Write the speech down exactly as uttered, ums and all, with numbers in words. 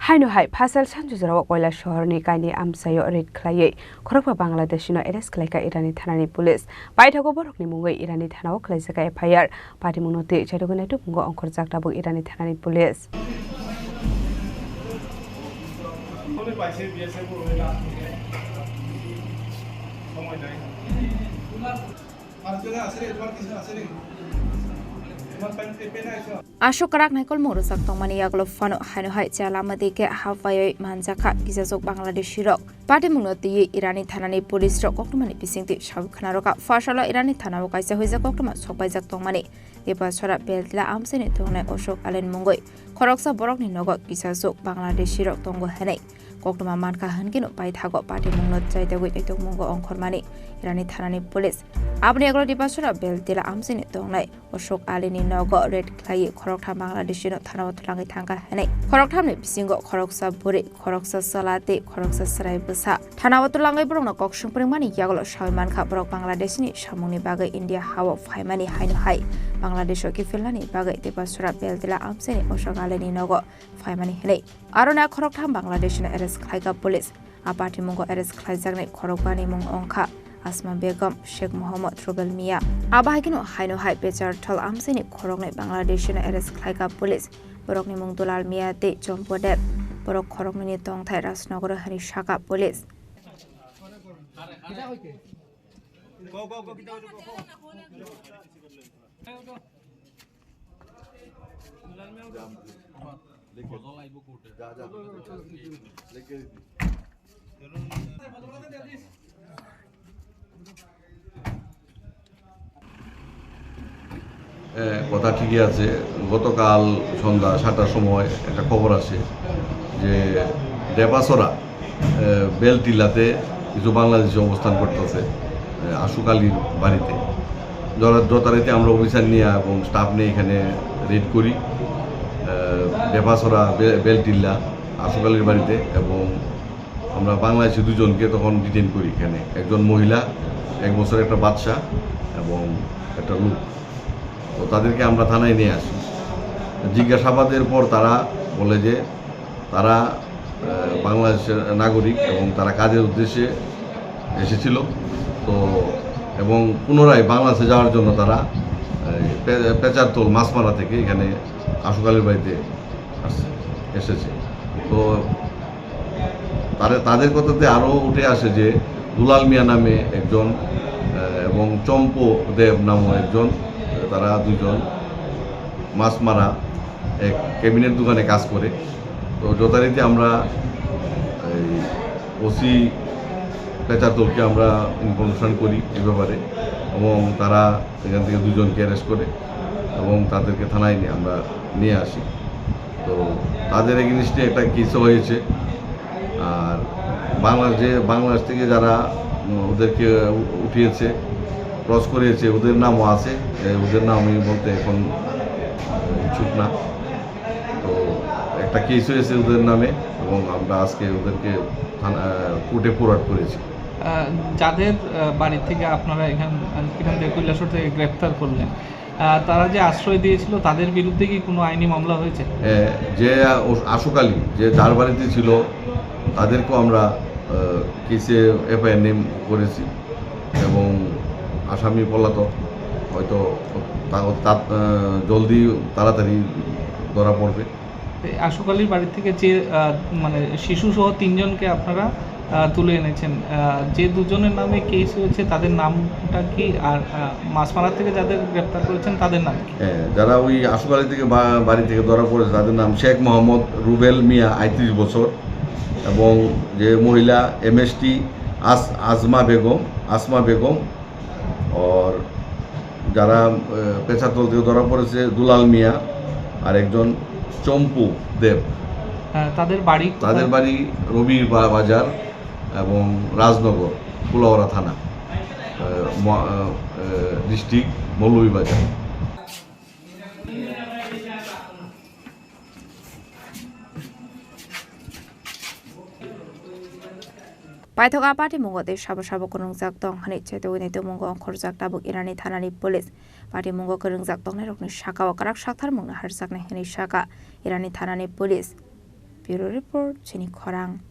Haino hai phasal sanjujorao Koilashahar ni kaini amchaio raid khlaiwi khoroksa Bangladeshi no arrest khlaikha Irani thanani police. Paithago borokni mungwi Irani thanao khlaijakha F I R. Patimungno twi chaitugwi naitugmungo ongkhorjak tabuk Irani thanani police. Aswk kwrak naikolmung rwjak tongmani yagulo phano haino hai chala madi khe ha paiwi manjakha kisaswk Bangladeshi rok. Patimungno twiwi Irani thanani police rok koktwmani bisingtwi sabwi khwnarokha. Pharsalo Irani thanao kaisa huijak koktwma sokpaijak tongmani. Debasora Beltila amchaini tongnai Ashok Alini mungwi khoroksa borokni nogo kisaswk Bangladeshi rok tongo hwnwi koktwma mankha hwnkhe no paithago patimungno chaitogwi naitugmungo ongkhormani Irani thanani police. Aboni yagulo Debasora Beltila amchaini tongnai Ashok Alini nogo raid khlaiwi khoroktham Bangladeshi no thanao twlangwi thangkha hwnwi khorokthamni bisingo khoroksa bwrwi, khoroksa chwla tei khoroksa chwrai bwsa thanao twlangwi borokno kok swng phwrwngmani yagulo sawi mankha borok Bangladeshni samungni bagwi India hao phaimani haino hai Bangladesho kiphilnani bagwi Debasora Beltila amchaini Ashok Alini nogo phaimani hwnwi. Aroni a khoroktham Bangladeshno arrest khlaikha police. A patimungo arrest khlaijaknai khorokbani mung wngkha Asma Begum, Sheikh Mohammad Rubel Mia. Abo hai kheno haino hai Pecharthal amchaini khoroknwi Bangladeshno arrest khlaikha police. Borokni mung Dulal Mia tei Chompo Deb. Borok khoroknwini tongthai Rajnogoro hwnwi sakha police. এ, কথা ঠিকই আছে। গতকাল সন্ধ্যা সাতটার সময় একটা খবর আছে যে ডেপাছড়া, এ, বেলটিলাতে কিছু বাংলাদেশি অবস্থান করতেছে, এ, আশোক আলীর বাড়িতে। যথা-, যথারীতি আমরা অফিসার নিয়ে এবং স্টাফ নিয়ে এখানে রেড করি, এ, ডেপাছড়া, বে-, বেলটিলা, আশোক আলীর বাড়িতে, এবং আমরা বাংলাদেশি দুজনকে তখন ডিটেইন করি এখানে। একজন মহিলা, এক বছর একটা বাচ্চা এবং একটা লোক। তো তাদেরকে আমরা থানায় নিয়ে আসি। জিজ্ঞাসাবাদের পর তারা বলে যে তারা, আহ, বাংলাদেশের নাগরিক এবং তারা কাজের উদ্দেশ্যে এসেছিল। তো এবং পুনরায় বাংলাদেশে যাওয়ার জন্য তারা, আহ, পে-, পেচারতল মাছমারা থেকে এখানে আশোক আলীর বাড়িতে আসছে, এসেছে। তো তারা, তাদের কথাতে আরও উঠে আসে যে দুলাল মিয়া নামে একজন, আহ, এবং চম্পু দেব নামক একজন, তারা দুজন মাছমারা এক ক্যাবিনেট দোকানে কাজ করে। তো যথারীতি আমরা এই ওসি পেচারতলকে আমরা ইনফরমেশন করি এ ব্যাপারে, এবং তারা এখান থেকে দুজনকে অ্যারেস্ট করে এবং তাদেরকে থানায় নিয়ে আমরা নিয়ে আসি। তো তাদের এগেইনস্টে একটা কেসও হয়েছে। আর বাংলাদেশে, বাংলাদেশ থেকে যারা, উম, ওদেরকে উ-, উঠিয়েছে, ক্রস করিয়েছে, ওদের নামও আছে। এ, ওদের নাম আমি বলতে এখন ইচ্ছুক না। তো একটা কেস হয়েছে ওদের নামে এবং আমরা আজকে ওদেরকে থানা, আহ, কোর্টে ফরওয়ার্ড করেছি। আহ, যাদের, আহ, বাড়ি থেকে আপনারা এখান, এখান থেকে কৈলাসহর থেকে গ্রেপ্তার করলেন, আহ, তারা যে আশ্রয় দিয়েছিল, তাদের বিরুদ্ধে কি কোনো আইনি মামলা হয়েছে? এ, যে, আহ, ও-, আশোক আলী, যে যার বাড়িতে ছিল, তাদেরকেও আমরা, আহ, কেসে এফআইআর নেম করেছি এবং আসামি পলাতক, হয়তো তা-, তা-, আহ, জলদি তাড়াতাড়ি ধরা পড়বে। এই আশোক আলীর বাড়ি থেকে যে, আহ, মানে শিশুসহ তিনজনকে আপনারা, আহ, তুলে এনেছেন, আহ, যে দুজনের নামে কেস হয়েছে তাদের নামটা কি? আর, আহ, মাছমারা থেকে যাদের গ্রেপ্তার করেছেন তাদের নাম কি? হ্যাঁ, যারা ওই আশোক আলী থেকে বা-, বাড়ি থেকে ধরা পড়েছে তাদের নাম শেখ মোহাম্মদ রুবেল মিয়া, আটত্রিশ বছর, এবং যে মহিলা এমএসটি আস-, আজমা বেগম, আসমা বেগম, আর যারা, আহ, পেছাতল থেকে ধরা পড়েছে দুলাল মিয়া আর একজন চম্পু দেব। হ্যাঁ, তাদের বাড়ি কোথায়? তাদের বাড়ি রবি বা-, বাজার এবং রাজনগর, কুলাউড়া থানা, আহ, ম-, আহ, আহ, ডিস্ট্রিক্ট Moulvibazar. Paithak a patimungo tei sabo sabo kwrwngjak tong hwnwi chetogwi nai tongmungo ongkhorjak tabuk Irani thanani police. Patimungo kwrwngjak tongnairokni sakao kwrak sakthar mungno harjaknai hwnwi sakha Irani thanani police. Bureau Report, Chini Khorang.